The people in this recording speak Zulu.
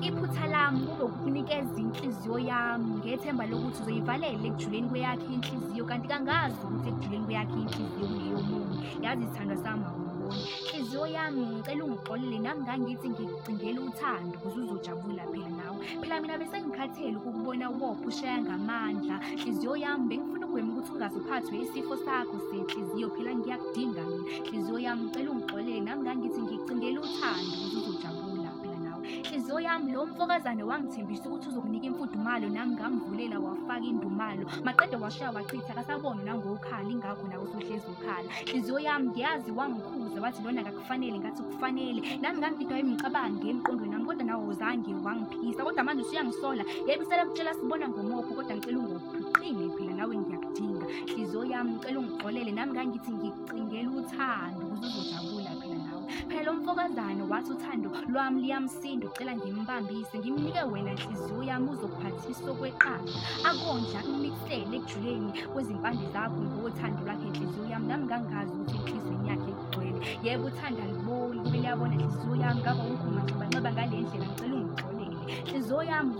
Iphutha lami kube ukukunikeza inhliziyo yami ngethemba lokuthi uzoyivalela ekujuleni kweyakhe inhliziyo, kanti kangazi ukuthi ekujuleni kweyakhe inhliziyo kuneyomunye. Yazi sithandwa sami awungiboni. Nhliziyo yami ngicela ungixolele, nami ngangithi ngikucingela uthando ukuze uzojabula phela nawe. Phela mina bese ngikhathele ukukubona wopha ushaya ngamandla. Nhliziyo yami bengifuna ukugwema ukuthi ungaze uphathwe isifo sakho senhliziyo, phela ngiyakudinga mina. Nhliziyo yami ngicela ungixolele, nami ngangithi ngikucingela uthando ukuze uzojabula phela nawe. Nhliziyo yami lo mfokazane wangithembisa ukuthi uzokunika imfudumalo, nami ngamvulela wafaka indumalo, maqede washaya wachitha, akasaboni nangokhala, ingakho nawe usuhlezi ukhala. Nhliziyo yami ngiyazi wangikhuza wathi lona akakufanele, ngathi kufanele. Nami ngangididwa imicabango emqondweni nami, kodwa nawe uzange wangiphikisa. Kodwa manje usuyangisola, yebo isela kutshela sibona ngomopho, kodwa ngicela ungophi uqine phela nawe ngiyakudinga. Nhliziyo yami ngicela ungixolele, nami ngangithi ngikucingela uthando ukuze uzojabula phela nawe. Phela lo mfokazane wathi uthando lwami liyamsinda, ucela ngimbambise ngimnike wena nhliziyo yami, uzokuphathisa okweqanda, akondla akumiksele ekujuleni kwezimpande zakho ngothando lwakhe. Nhliziyo yami nami ngangazi ukuthi enhliziyweni yakhe kugcwele. Yebo uthando aliboni, kube liyabona nhliziyo yami, ngaba wonke umanxebanxeba ngale ndlela, ngicela ungixolele nhliziyo yami.